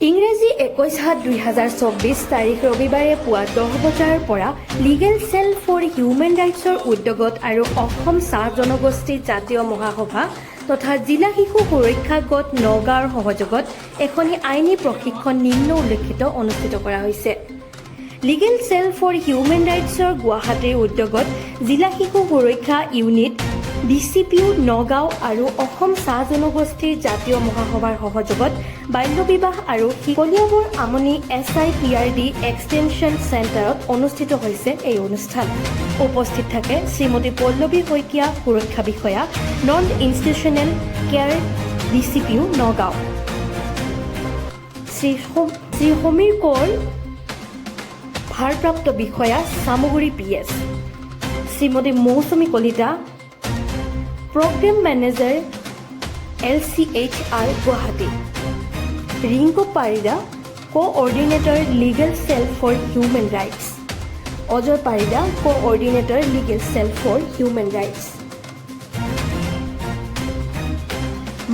ইংৰাজী 21/7/2024 তাৰিখ ৰবিবাৰে পুৱা 10 বজাৰ পৰা লিগেল চেল ফৰ হিউমেন ৰাইটছৰ উদ্যোগত আৰু অসম চাহ জনগোষ্ঠী জাতীয় মহাসভা তথা জিলা শিশু সুৰক্ষা গোট নগাঁৱৰ সহযোগত এখনি আইনী প্ৰশিক্ষণ নিম্ন উল্লেখিত অনুষ্ঠিত কৰা হৈছে। লিগেল চেল ফৰ হিউমেন ৰাইটছৰ গুৱাহাটীৰ উদ্যোগত জিলা শিশু সুৰক্ষা ইউনিট, ডিচিপিইউ নগাঁও আৰু অসম চাহ জনগোষ্ঠীৰ জাতীয় মহাসভাৰ সহযোগত বাল্য বিবাহ আৰু কলিয়াবৰ আমনি এছআইপিআৰডি এক্সটেনশ্যন চেণ্টাৰত অনুষ্ঠিত হৈছে এই অনুষ্ঠান। উপস্থিত থাকে শ্ৰীমতী পল্লৱী শইকীয়া, সুৰক্ষা বিষয়া, non institutional care, DCPU Nagaon, Shri Samir Kaur, ভাৰপ্ৰাপ্ত বিষয়া, Chamaguri PS, Shrimati Mousumi Kalita, programme manager, LCHR Guwahati, Rinku Parida, coordinator, legal cell for human rights, Ajay Parida, coordinator, legal cell for human rights,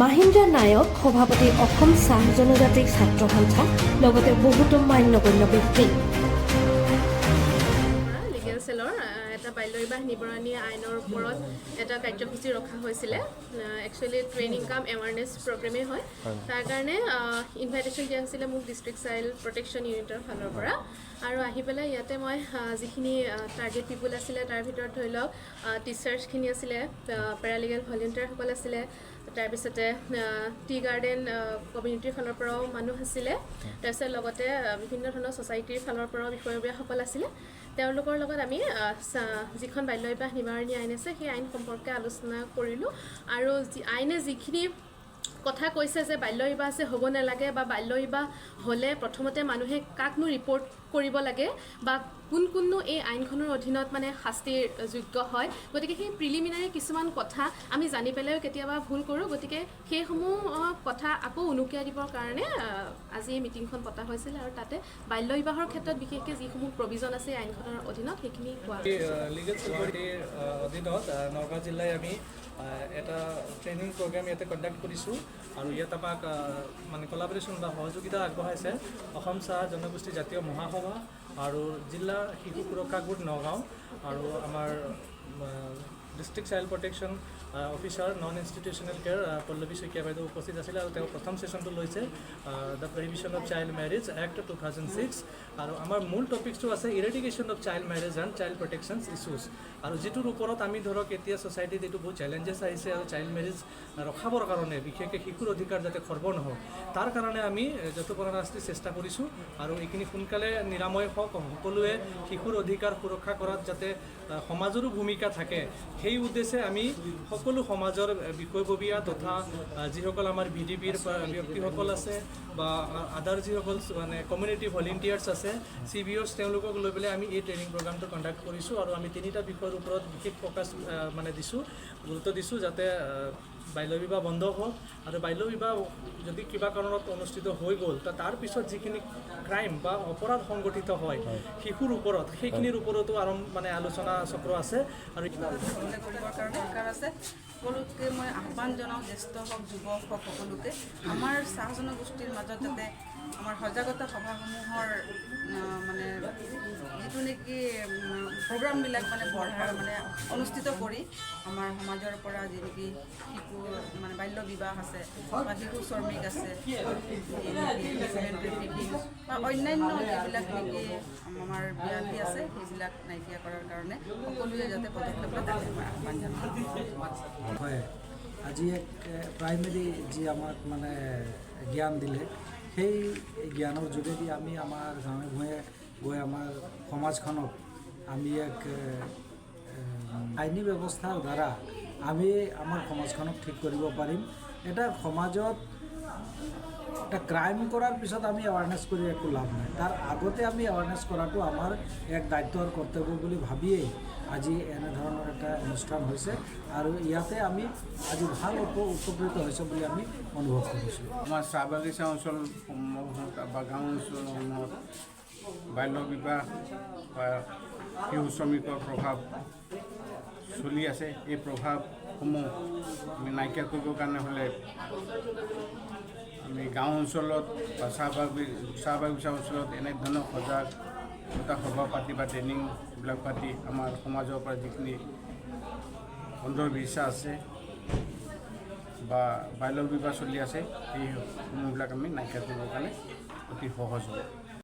Mahindra নায়ক, সভাপতি, অসম চাহ জনজাতি ছাত্ৰ সন্থা, লগতে বহুতো মান্যগণ্য ব্যক্তি। লিগেল চেলৰ এটা বাল্য বিবাহ নিবাৰণী আইনৰ ওপৰত এটা কাৰ্যসূচী ৰখা হৈছিলে। একচুৱেলি ট্ৰেইনিং কাম এৱাৰনেছ প্ৰগ্ৰেমেই হয়। তাৰ কাৰণে ইনভাইটেশ্যন দিয়া হৈছিলে মোক ডিষ্ট্ৰিক্ট চাইল্ড প্ৰটেকশ্যন ইউনিটৰ ফালৰ পৰা। আৰু আহি পেলাই ইয়াতে মই যিখিনি টাৰ্গেট পিপুল আছিলে, তাৰ ভিতৰত ধৰি লওক টিচাৰ্ছখিনি আছিলে, পেৰালিগেল ভলেণ্টিয়াৰসকল আছিলে, তাৰপিছতে টি গাৰ্ডেন কমিউনিটিৰ ফালৰ পৰাও মানুহ আছিলে, তাৰপিছত লগতে বিভিন্ন ধৰণৰ ছ'চাইটিৰ ফালৰ পৰাও বিষয়ববীয়াসকল আছিলে। তেওঁলোকৰ লগত আমি যিখন বাল্য বিবাহ নিবাৰণী আইন আছে, সেই আইন সম্পৰ্কে আলোচনা কৰিলোঁ। আৰু যি আইনে যিখিনি কথা কৈছে যে বাল্য বিবাহ যে হ'ব নালাগে বা বাল্য বিবাহ হ'লে প্ৰথমতে মানুহে কাকনো ৰিপৰ্ট কৰিব লাগে বা কোন কোননো এই আইনখনৰ অধীনত মানে শাস্তিৰ যোগ্য হয়, গতিকে সেই প্ৰিলিমিনাৰী কিছুমান কথা আমি জানি পেলাইও কেতিয়াবা ভুল কৰোঁ। গতিকে সেইসমূহ কথা আকৌ উনুকিয়াই দিবৰ কাৰণে আজি এই মিটিংখন পতা হৈছিল। আৰু তাতে বাল্য বিবাহৰ ক্ষেত্ৰত বিশেষকৈ যিসমূহ প্ৰভিজন আছে এই আইনখনৰ অধীনত, সেইখিনি কোৱা হৈছে। লিগেল চেলৰ অধীনত নগাঁও জিলাই আমি এটা ট্ৰেইনিং প্ৰগ্ৰেম ইয়াতে কণ্ডাক্ট কৰিছোঁ। আৰু ইয়াত আমাক মানে কলাবৰেশ্যন বা সহযোগিতা আগবঢ়াইছে অসম চাহ জনগোষ্ঠী জাতীয় মহাসভা আৰু জিলা শিশু সুৰক্ষা গোট নগাঁও আৰু আমাৰ district child protection officer, non institutional care, Pallavi Saikia বাইদেউ উপস্থিত আছিলে। আৰু তেওঁ প্ৰথম ছেশ্যনটো লৈছে, the Prohibition of Child Marriage Act, 2006। আৰু আমাৰ মূল টপিকটো আছে eradication of child marriage and child protections issues। আৰু যিটোৰ ওপৰত আমি ধৰক এতিয়া ছ'চাইটিত এইটো বহুত চেলেঞ্জেছ আহিছে আৰু চাইল্ড মেৰেজ ৰখাবৰ কাৰণে, বিশেষকৈ শিশুৰ অধিকাৰ যাতে খৰ্ব নহওক, তাৰ কাৰণে আমি যথোপৰাস্তি চেষ্টা কৰিছোঁ। আৰু এইখিনি সোনকালে নিৰাময় হওক, সকলোৱে শিশুৰ অধিকাৰ সুৰক্ষা কৰাত যাতে সমাজৰো ভূমিকা থাকে, সেই উদ্দেশ্যে আমি সকলো সমাজৰ বিষয়ববীয়া তথা যিসকল আমাৰ ভিডিপিৰ ব্যক্তিসকল আছে বা আদাৰ যিসকল মানে কমিউনিটি ভলেণ্টিয়াৰ্ছ আছে, চিবিঅ'ছ, তেওঁলোকক লৈ পেলাই আমি এই ট্ৰেইনিং প্ৰগ্ৰামটো কণ্ডাক্ট কৰিছোঁ। আৰু আমি তিনিটা বিষয়ৰ ওপৰত বিশেষ ফ'কাছ মানে দিছোঁ, গুৰুত্ব দিছোঁ, যাতে বাল্য বিবাহ বন্ধ হওক আৰু বাল্য বিবাহ যদি কিবা কাৰণত অনুষ্ঠিত হৈ গ'ল, তাৰপিছত যিখিনি ক্ৰাইম বা অপৰাধ সংগঠিত হয় শিশুৰ ওপৰত, সেইখিনিৰ ওপৰতো আৰম্ভ মানে আলোচনা চক্ৰ আছে। আৰু সকলোৱে কৰিবৰ কাৰণে দৰকাৰ আছে। সকলোকে মই আহ্বান জনাওঁ, জ্যেষ্ঠ হওক, যুৱক হওক, সকলোকে আমাৰ চাহ জনগোষ্ঠীৰ মাজত যাতে আমাৰ সজাগতা সভাসমূহৰ মানে যিটো নেকি প্ৰগ্ৰামবিলাক মানে বঢ়া মানে অনুষ্ঠিত কৰি আমাৰ সমাজৰ পৰা যি নেকি শিশু মানে বাল্য বিবাহ আছে বা শিশু শ্ৰমিক আছে, হিউমেন ট্ৰেফিকিং বা অন্যান্য যিবিলাক নেকি আমাৰ ব্যাধি আছে, সেইবিলাক নাইকিয়া কৰাৰ কাৰণে সকলোৱে যাতে পদক্ষেপ লয়, তাকে মই আহ্বান জনাওঁ। হয়, আজি এক প্ৰাইমেৰী যি আমাক মানে জ্ঞান দিলে, সেই জ্ঞানৰ যোগেদি আমি আমাৰ গাঁৱে ভূঞে গৈ আমাৰ সমাজখনক আমি এক আইনী ব্যৱস্থাৰ দ্বাৰা আমি আমাৰ সমাজখনক ঠিক কৰিব পাৰিম। এটা সমাজত এটা ক্ৰাইম কৰাৰ পিছত আমি এৱাৰনেছ কৰি একো লাভ নাই। তাৰ আগতে আমি এৱাৰনেছ কৰাটো আমাৰ এক দায়িত্ব আৰু কৰ্তব্য বুলি ভাবিয়েই আজি এনেধৰণৰ এটা অনুষ্ঠান হৈছে। আৰু ইয়াতে আমি আজি ভাল উপকৃত হৈছে বুলি আমি অনুভৱ কৰিছোঁ। আমাৰ চাহ বাগিচা অঞ্চলসমূহত বা গাঁও অঞ্চলসমূহত বাল্য বিবাহ বা শিশু শ্ৰমিকৰ প্ৰভাৱ চলি আছে। এই প্ৰভাৱসমূহ আমি নাইকিয়া কৰিবৰ কাৰণে হ'লে আমি আমি গাঁও অঞ্চলত বা চাহ বাগিচা অঞ্চলত এনেধৰণৰ সজাগতা সভা পাতি বা ট্ৰেইনিংবিলাক পাতি আমাৰ সমাজৰ পৰা যিখিনি অন্ধবিশ্বাস আছে বা বাল্য বিবাহ চলি আছে, সেইসমূহবিলাক আমি নাইকিয়া কৰিবৰ কাৰণে অতি সহজ হ'ব।